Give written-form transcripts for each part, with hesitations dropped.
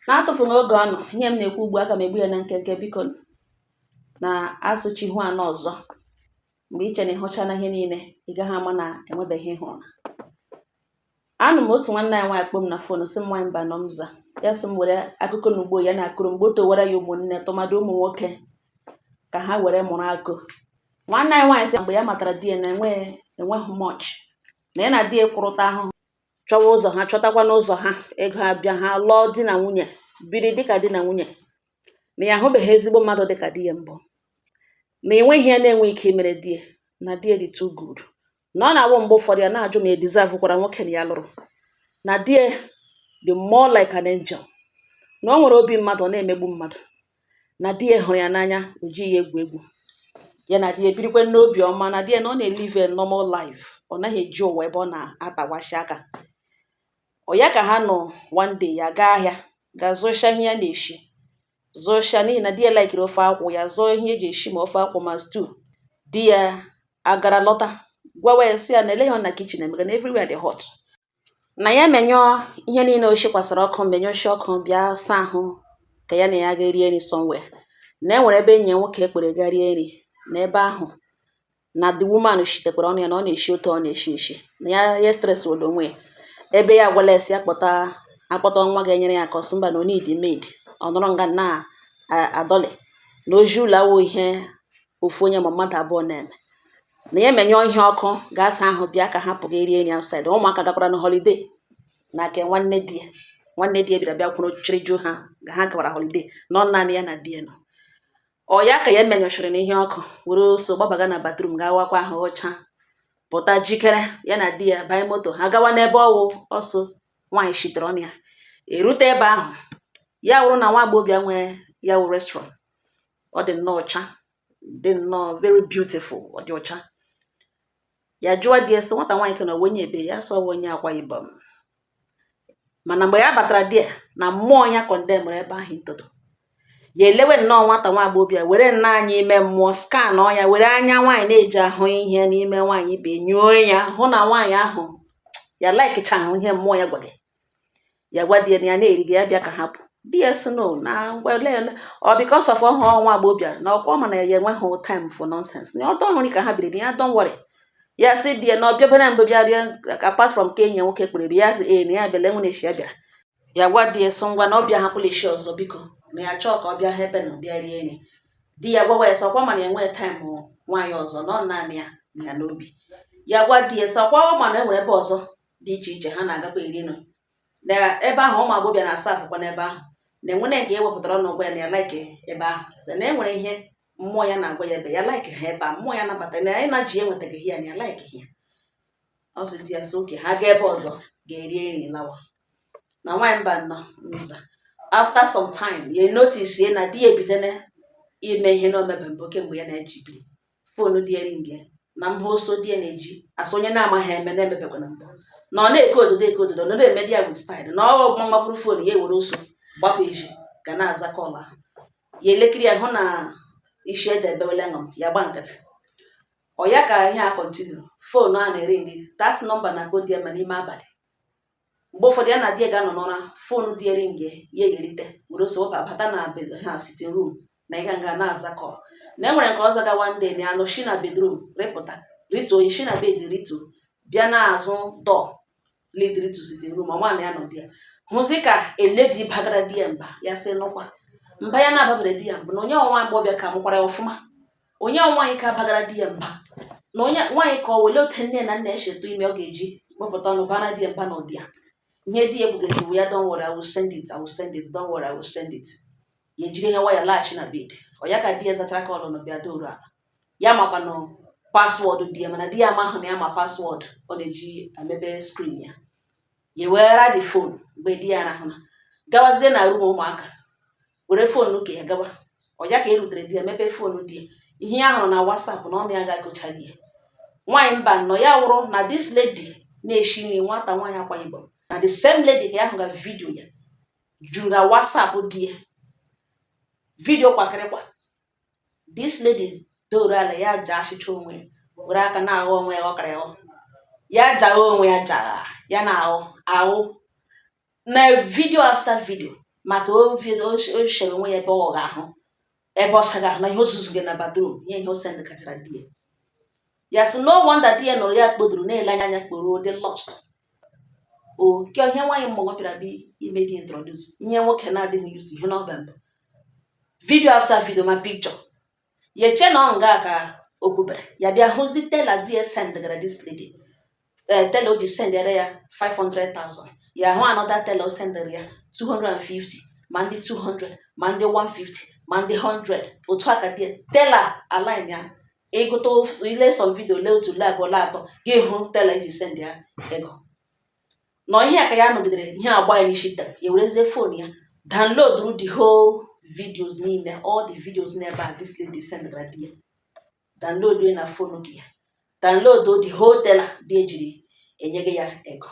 Na-atụfughị oge ọnụ, ihe m na-ekwu ugbu a, aga m egbu ya na nkenke, biko. Na asụchi ihu anọ ọzọ, mgbe iche na ịhụcha na ihe niile, ị gaghị ama na enwebeghị ihe hụrụ. Anụ m otu nwanne anyị nwaanyị kpọm na phone, sị m, "Nwaanyị mba nọ m za." Ya sị m were akụkọ na ugbo ya na-akụrụ mgbe o towara ya, ụmụnne, tụmadị ụmụ nwoke, ka ha were mụrụ akụ. Nwanne anyị nwaanyị sị mgbe ya matara di ya na enweghị much, na ya na di ya kwụrụta ahụhụ, chọwa ụzọ ha, chọtakwa n'ụzọ ha ego abịa, ha lụọ di na nwunye, biri dịka di na nwunye, na ya ahụbeghị ezigbo mmadụ dịka di ya mbụ, na enweghị ya na-enwe ike imere di ya, na di ya dị too good, na ọ na-awụ mgbe ụfọdụ ya na-ajụ ma e deserve kwara nwoke na ya lụrụ, na di ya dị more like an angel, na o nwere obi mmadụ, ọ na-emegbu mmadụ, na di ya hụrụ ya n'anya, o jighị ya egwu egwu. Ya na di ya ebirikwe n'obi ọma, na di ya na ọ na-elive a normal life, ọ naghị eji ụwa ebe ọ na-atawashi aka. Ọ ya ka ha nọ one day, ya gaa ahịa, ga zụcha ihe ya na-eshi, zụcha, n'ihi na di ya likeri ofe akwụ. Ya zụọ ihe eji eshi ma ofe akwụ ma stew. Di ya agara lọta, gwawa ya, sị ya na ele ya ọ na kitchen emega na everywhere dị hot, na ya menyụọ ihe niile o shikwasịrị ọkụ, menyụọ ọkụ, bịa saa ahụ, ka ya na ya ga rie nri somewhere, na e nwere ebe enyi ya nwoke ekpere ga rie nri. Na ebe ahụ na the woman shitekwara ọnụ ya na ọ na-eshi otu ọ na-eshi eshi, na ya ya stress were onwe ya. Ebe ya agwala ya sị ya kpọta akpọta nwa ga-enyere ya aka, ọsị mba, na o need maid, ọ nọrọ nga na adọlị na ozi ụlọ awụ ihe ofu onye ma mmadụ abụọ na-eme, na ya emenyụọ ihe ọkụ, ga-asa ahụ, bịa ka hapụ ga rie nri outside. Ụmụaka gakwara na holiday na nke nwanne di ya. Nwanne di ya bịara bịa kwuru chịrị ju ha ga ha gawara holiday, nọ naanị ya na di ya nọ. Ọ ya ka ya menyụchiri na ihe ọkụ, were oso gbabaga na bathroom, ga wakwa ahụ ọcha, pụta, jikere, ya na di ya banye moto, ha gawa n'ebe ọwụ ọsọ nwaanyị shitere ọnụ ya. Erute ebe ahụ, ya wụrụ na nwa agbọghọbịa nwee ya wụ restaurant, ọ dị nnọọ ọcha, dị nnọọ very beautiful, ọ dị ọcha. Ya jụọ di ya sị, nwata nwaanyị ka na onye ebe ya sọ ọ onye Akwa Ibom. Mana mgbe ya batara di ya na mmụọ ya condemnụrụ ebe ahụ ntodo ya, elewe nnọọ nwata nwa agbọghọbịa, were nnọọ anya ime mmụọ scan ya, were anya nwaanyị na-eji ahụ ihe n'ime nwaanyị ibe nyoo ya, hụ na nwaanyị ahụ ya likecha ahụ ihe mmụọ ya gwara ya. Gwa di ya na ya na-eri gị, ya bịa ka hapụ. Di ya sị no, na ngwa ole ọ because of ọhụ nwa agbọghọbịa na ọkwa ọ ma na ya enweghị time for nonsense, na ọdọ ọhụrụ ka ha biri na ya, don't worry. Ya sị di ya na ọ bịabere mbụ bịa rie apart from ka enyi ya nwoke kpere ya, sị ee, na ya bịala enwe na-eshi ya bịara. Ya gwa di ya sị ngwa, na ọ bịa hapụla eshi ọzọ, biko, na ya chọọ ka ọ bịa ha ebe na bịa rie nri. Di ya gwawa ya sị ọkwa mana enwe time nwaanyị ọzọ nọ naanị ya na ya n'obi. Ya gwa di ya sị ọkwa ma na enwere ebe ọzọ dị iche iche ha na-agakwa eri nri, na ebe ahụ ụmụ agbọghọbịa na-asa akwụkwọ n'ebe ahụ, na enwere nke ewepụtara ọnụ gwa ya na ya like ebe ahụ, sị na enwere ihe mmụọ ya na-agwa ya ebe ya like ha, ebe a mmụọ ya nabata na energy enwetaghị ya, na ya like ya. Ọ sị di ya sị oke, ha gaa ebe ọzọ ga-eri nri lawa. Na nwaanyị mba nọ nza, after some time ya notice na di ya ebidona ime ihe na omebe mbụ kemgbe ya na-eji biri. Phone di ya ring, na mha oso di ya na-eji asụ onye na-amaghị eme na-emebekwana mbụ, na ọ na-eke ododo eke ododo, na ọ na-eme di ya with style, na ọ magburu phone ya, ewere oso gbapụ iji ga na-aza call ahụ. Ya elekiri ya, hụ na isi ede ebewele ṅụm, ya gba nkịtị. Ọ ya ka ihe a continue, phone a na-ering that number na-akpọ di ya ma n'ime abalị. Mgbe ụfọdụ ya na di ya ga-anọ n'ụra, phone di ya ring, ya egherite, were oso wepụ bata na ha sitting room na ịga nga na-aza call. Na enwere nke ọzọ ga one day, na ya nọ shi na bedroom rịpụta, rituo shi na bed rituo, bịa n'azụ door lead to sitting room, ọma na ya nọ di ya hụzi ka eledi bagara di ya mba. Ya sị nụkwa mba ya na-ababere di ya mbụ, na onye ọnwa agbọghọbịa ka mụkwara ya ọfụma, onye nwaanyị ka bagara di ya mba, na onye nwaanyị ka ọ wele otu nne na nna echetụ ime ọ ga-eji wepụta ọnụ bara di ya mba na ụdị ya. Ihe di ya kwugezi ya, "Don't worry, I will send it, I will send it, don't worry, I will send it." Ya ejiri ihe nwayọ laghachi na bed. Ọ ya ka di ya zachara call na bịa doro ala. Ya makwanụ password di ya, mana di ya amahụ na ya ma password ọ na-eji emebe screen ya. Ya weghara the phone mgbe di ya rahụ na gawazie na room ụmụaka, were phone nke ya gawa. Ọ ya ka e rutere di ya, mepee phone di ya, ihe ya hụrụ na WhatsApp na ọnụ ya ga-agụcha di ya. Nwaanyị mba nọ, ya wụrụ na this lady na-eshi nri, nwata nwaanyị Akwa Ibom, na the same lady ka ya hụ ga video ya juru na WhatsApp di ya, video kwakịrịkwa. This lady doro ala, ya ja achịcha onwe ya, were aka na-aghọ onwe ya, ọkara ya, ya jagha onwe ya, jagha ya na-aghọ ahụ na video after video. Maka o shere onwe ya ebe ọ ga-ahụ, ebe ọ saga ahụ, na ihe o zuzughị na bathroom. Ihe o send kachara di ya. Ya sị no wonder di ya nụrụ ya kpoduru na-ele anya, anya kporo dị lost. O ke ihe nwaanyị mmọnwụ bịara bi ime di introduce ihe nwoke na-adịghị used ihe n'ọbịa mbụ, video after video, ma picture. Ya eche na ọ nga ka o kwubere, ya bịa hụzi teller di ya send gara this lady, teller o ji sendere ya 500,000. Ya hụ another teller o sendere ya 250, ma ndị 200, ma ndị 150, ma ndị 100. Otu a ka di teller align ya. Ịgụta, ile some video, lee otu, lee abụọ, lee atọ, gị hụ teller iji send ya ego nọ. Ihe a ka ya nọgidere, ihe agba ya n'isi tere. Ya werezie phone ya download the whole videos niile, all the videos n'ebe a this lady send gara di ya, download ya na phone gị, ya download the whole teller dị ejiri enye gị ya ego.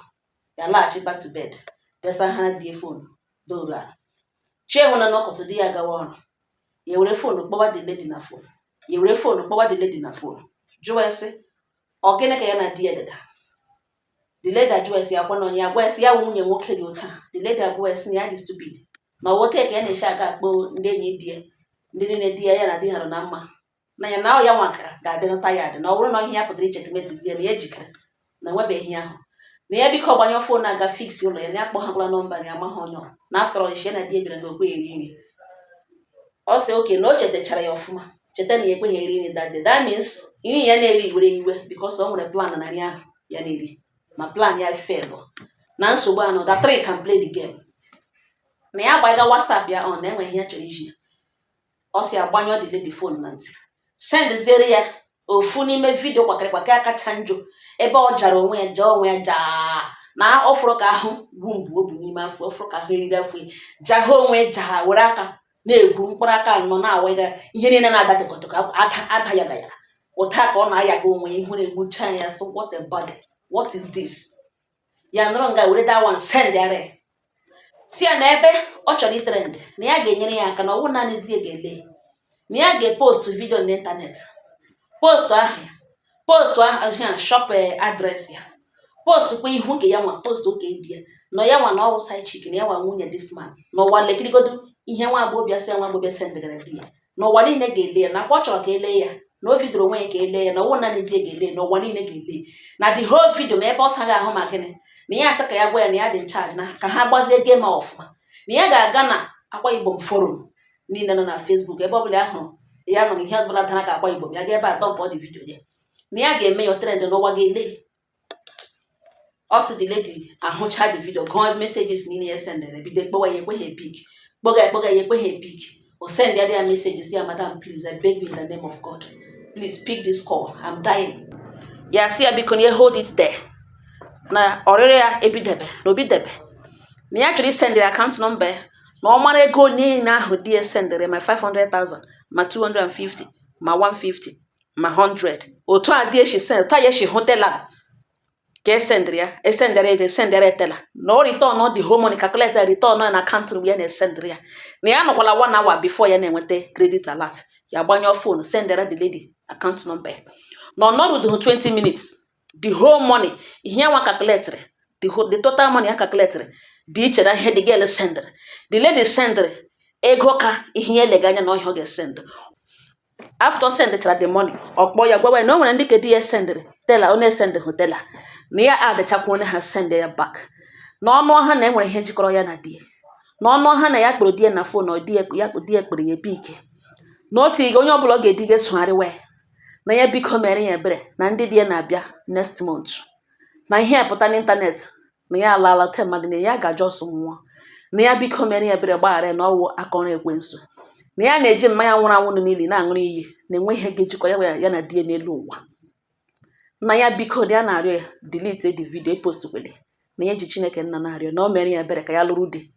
Ya laghachi back to bed, desa ha die phone doro ala. Chi enwena n'ọkọtụ, di ya gawa ọrụ. Ya were phone kpọwa the lady na phone, ya were phone kpọwa the lady na phone, jụọ ya sị ọ gịnị ka ya na di ya dịga. The lady ajụọ ya sị akwa na onye agwa ya sị ya wụ nwunye nwoke dị otu a. The lady agwa ya sị na ya dị stupid, na ọwọta ka ya na-esi aga akpọ ndị enyi di ya, ndị niile di ya, ya na di ha nọ na mma, na ya na ọ ya nwa ka ga-adị tired, na ọ bụrụ na ihe ya pụtara icheckmate di ya, na ya ejikere na enwebeghị ihe ahụ, na ya biko gbanyụ phone, aga fix ụlọ ya, na ya kpọghakwala nọmba, na ya amaghị onye ọ na after all ya na di ya bịara na okwe eri nri. Ọ sị oke na o chetachara ya ọfụma, cheta na ya ekweghị eri nri that day. That means nri ya na-eri were iwe because o nwere plan na nri ahụ ya na-eri, ma plan ya fail na nsogbu anọ. That three can play the game. Na ya gbaiga WhatsApp ya on, na enweghị ihe ya chọrọ iji ya. Ọ sị agbanyụọ the lady phone na ntị, sendziere ya ofu n'ime video kwakịrịkwakị kacha njọ, ebe ọ jara onwe ya, jaa onwe ya, jaa na ọ fụrụ ka ahụ gbu mgbu o bu n'ime afọ, ọ fụrụ ka ahụ eriri afọ ya, jahụ onwe, jaa were aka na-egwu mkpụrụ aka anọ na-awaga ihe niile na-ada tọkọtọkọ, ada ada ya gayara ụta ka ọ na-ayaga onwe ya, ihu na-egbucha ya. So what a body, what is this? Ya nọrọ nga were that one send ya, si ya na ebe ọ chọrọ itrend, na ya ga-enyere ya aka, na ọwụ naanị di ya ga-ele, na ya ga-epost video n'ịntanetị, post aha ya, post ahụ shop address ya, post kwa ihu nke ya nwa, post oke di ya na ya nwa, na ọwụ side chick, na ya nwa nwunye this man, n'ụwa lekirigodo ihe nwa agbọghọbịa sị ya, nwa agbọghọbịa sendịgara di ya, n'ụwa niile ga-ele ya, nakwa ọ chọrọ ka ele ya, na o vidoro onwe ya ka ele ya, na ọwụ naanị di ya ga-ele ya, na ụwa niile ga-ele na the whole video, ma ebe ọ saghị ahụ, ma gịnị, na ya asị ka ya gwa ya na ya dị in charge, na ka ha gbazie game ọfụma, na ya ga-aga na Akwa Ibom forum niile nọ na Facebook, ebe ọbụla ya hụrụ ya nụrụ ihe ọbụla dara ka Akwa Ibom, ya ga ebe a dump the video ya, na ya ga-eme ya trend, n'ụwa ga-ele. Ọ sị the lady ahụcha the video, gụọ messages niile ya sendere, bido kpọwa ya, ekweghị epick, kpọga ya, kpọga ya, ekweghị epick. O send ya messages ya, "Madam, please, I beg you in the name of God, please pick this call, I'm dying." Ya sị ya biko na ya hold it there, na ọrịrị ya ebidebe na obidebe, na ya chọrọ isendịrị account number ya, na ọ mara ego niile ahụ di ya sendịrị, ma 500,000, ma 250, ma 150, ma 100. Otu a di eshi send, otu a ya esi hụtela ka esendịrị ya, esendịrị ego, esendịrị etela, na o return the whole money, calculate return na account ya na-esendịrị ya, na ya nọkwala one hour before ya na-enweta credit alert. Ya gbanyụọ phone, sendịrị the lady account number ya, na ọ nọrụdụ 20 minutes, the whole money ihe ya nwa calculatịrị, the total money ya calculatịrị dị iche na ihe the girl sendịrị. The lady sendịrị ego ka ihe ya elega anya na ọhịa ọ ga-esend. After sendchara the money, ọ kpọọ ya gwawa ya na o nwere ndị ka di ya sendịrị teller, ọ na-esend hụ teller, na ya adịchakwa onye ha send ya back, na ọnụ ha na enwere ihe jikọrọ ya na di ya, na ọnụ ha na ya kpọrọ di ya na phone, ọ di ya, ya di ya kpọrọ ya ebe ike, na otu onye ọbụla ọ ga-ediga esogharịwa ya, na ya biko mere ya ebere, na ndị di ya na-abịa next month, na ihe a pụta n'ịntanetị, na ya alaala te mmadụ, na ya ga-aja ọsọ nwụọ, na ya biko mere ya ebere, gbaghara ya, na ọwụ aka ọrụ ekwensu, na ya na-eji mmanya nwụrụ anwụ nọ n'ili na-aṅụrụ iyi, na enwe ihe ga-ejikọ ya ya na di ya n'elu ụwa, na ya biko na ya na-arịọ ya delete the video, epost kwele, na ya ji Chineke nna na-arịọ na o mere ya ebere ka ya lụrụ di,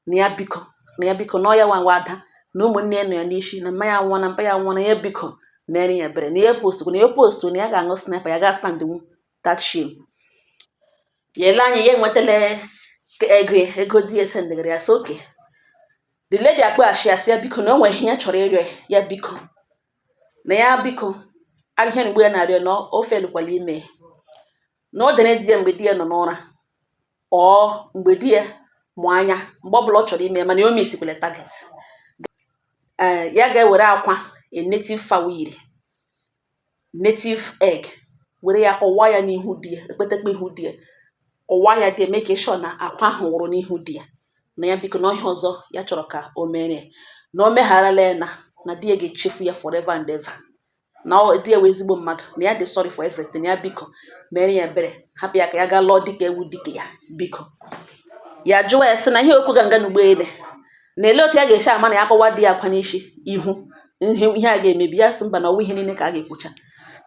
na ya biko, na ya biko, na ọ ya nwa nwa ada, na ụmụnne ya nọ ya n'isi, na mmanya nwụọ, na mpa ya nwụọ, na ya biko mere ya ebere, na ya post, na ya post, na ya ga-aṅụ sniper, ya ga stand nwu that shame. Ya ele anya, ya enwetala ego ya, ego di ya sendịgara ya. So okay, the lady akpọghachi ya, sị ya biko, na o nwere ihe ya chọrọ ịrịọ ya, biko, na ya biko ahịa mgbe ya na-arịọ na o felukwala ime, na o dere di ya mgbe di ya nọ n'ụra, ọ mgbe di ya Mụọ anya mgbe ọbụla ọ chọrọ ime, mana ya o misikwele target. Ee, ya ga-ewere akwa, a native fowl yiri native egg, were ya kọwaa ya n'ihu di ya, ekpetekpe ihu di ya, kọwaa ya di ya, make sure na akwa ahụ wụrụ n'ihu di ya. Na ya biko, na ihe ọzọ ya chọrọ ka o mere ya, na o megharala ya, na di ya ga-echefu ya forever and ever, na ọ di ya wee ezigbo mmadụ, na ya dị sorry for everything. Ya biko mere ya ebere, hapụ ya ka ya gaa lụọ dịka ewu dịka ya. Biko, ya jụwa ya sị na ihe okwu ga nga n'ụgbọelu na ele otu ya ga-esi ama na ya kọwa di ya akwa n'isi ihu ihe a ga-emebi. Ya sị mba, na ọwụ ihe niile ka a ga-ekwucha,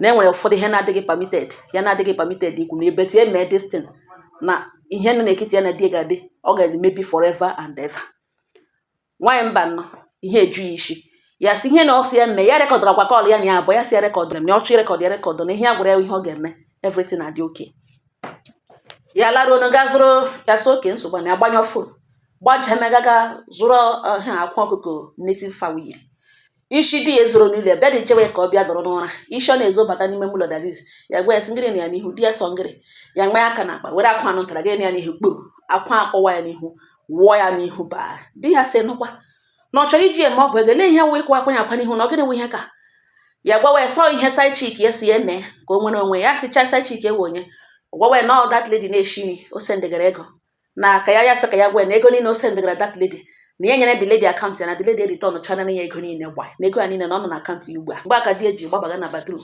na e nwere ụfọdụ ihe na-adịghị permitted, ya na-adịghị permitted ikwu, na ebeti eme this thing, na ihe nọ n'etiti ya na di ya ga-adị, ọ ga-emebi forever and ever. Nwaanyị mba nọ ihe eju ya isi. Ya sị ihe na ọ sị ya mee, ya recordara kwa call ya na ya abụọ. Ya sị ya recordara na ọ chọ ịrecord, ya record, na ihe ya gwara ya, ihe ọ ga-eme, everything adị okay. Ya laruo na ga zụrụ, ya sị oke nsogbu, na ya gbanyụọ phone, gbajeme gaga zụrụ ha akwa ọkụkọ native fowl yiri isi. Di ya ezoro n'ụlọ ya bịa dị chewe ka ọ bịa dọrọ n'ụra. Isi ọ na-ezo bata n'ime ụlọ dalis, ya gwa ya sị ngịrị na ya n'ihu. Di ya sọ ngịrị, ya nwee aka n'akpa were akwa anụ ntara gaa ya n'ihu kpoo akwa, akpọwa ya n'ihu, wụọ ya n'ihu. Baa di ya sị nụkwa na ọ chọrọ iji eme ọgwụ ego. Lee ihe wụ ịkwa akwa ya akwa n'ihu, na ọ gịnị wụ ihe ka ya gwawa ya sọ ihe side chick ya si ya eme ka o nwere onwe ya. Sịcha side chick ewe onye gwawa ya na ọ that lady na-eshi nri o sendegara ego na ka ya. Ya sị ka ya gwa ya na ego niile o sendegara that lady, na ya nyere the lady account ya, na the lady return chana ya ego niile gba, na ego ya niile na ọ nọ na account ya ugbu a. Mgbe aka di eji gbabaga na bathroom,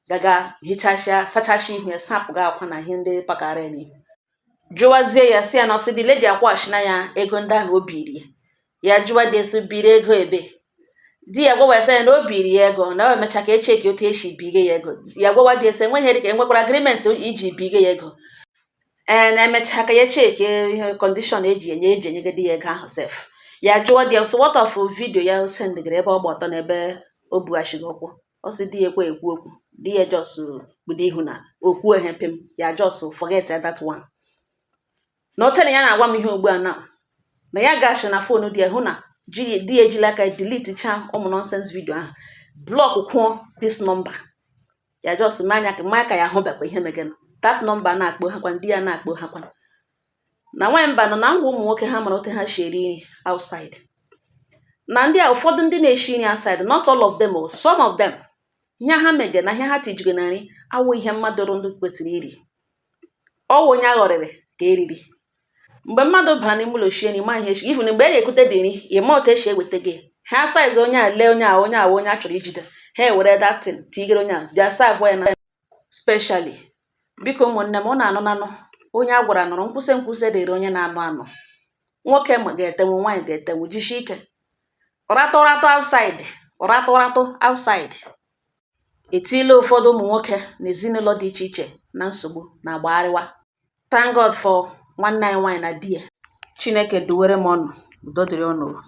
gaga hichasịa, sachasịa ihu ya, sapụga akwa na ihe ndị pakara ya n'ihu, jụwazie ya, sị ya na ọsị the lady akwụghachina ya ego ndị ahụ o biri ya. Ya jụwa di esi biri ego ebe. Di ya gwawa ya sị ya na o biri ya ego, na o emecha ka echeki otu esi bige ya ego. Ya gwawa di esi enweghị dịka enwekwara agreement iji bige ya ego. Ee, na-emecha ka ya cheki ihe condition eji enye, eji enyegide ya ego ahụ sef. Ya jụọ di ya sị, what of video ya sendịgara ebe ọ gba ọtọ na ebe o bughachighị ụkwụ? Ọ sị di ya ekwe ekwu okwu, di ya just kpudo ihu na okwu ehe pim. Ya just forget that one. Na otene ya na-agwa m ihe ugbu a na ya gashi na phone di ya, hụ na di ya ejila aka delete cha ụmụ nonsense video ahụ, block kwuo this number. Ya just mee anya maa ka ya hụbakwa ihe megenụ, that number na-akpọ ha kwa, ndị ya na-akpọ ha kwa. Na nwaanyị mba nọ na ngwa, ụmụ nwoke ha mara otu ha si eri nri outside, na ndị a ụfọdụ ndị na-eshi nri outside, not all of them o, some of them, ihe ha mege na ihe ha tijiri na nri awụ ihe mmadụ rụ ndụ kwesịrị iri. Ọwụ onye aghọrịrị ka eriri. Mgbe mmadụ bara n'ime ụlọ shie nri, ma ihe eshi, even mgbe e ga-ekute dị nri, ịma otu esi eweta gị ha size onye a, lee onye a, onye a onye a chọrọ ijide ha, ewere that thing tigere onye a, bịa serve ya na specially. Biko ụmụnne m, ọ na-anụ nanụ onye a gwara nụrụ nkwụsị, nkwụsị dịrị onye na-anụ anụ. Nwoke ma ga-etenwu, nwaanyị ga-etenwu, jisie ike ratụ ratụ outside, ratụ ratụ outside. Etiela ụfọdụ ụmụ nwoke na ezinụlọ dị iche iche na nsogbu na agbagharịwa. Thank God for nwanne anyị nwaanyị na di ya. Chineke duwere m ọnụ. Udo dịrị unu.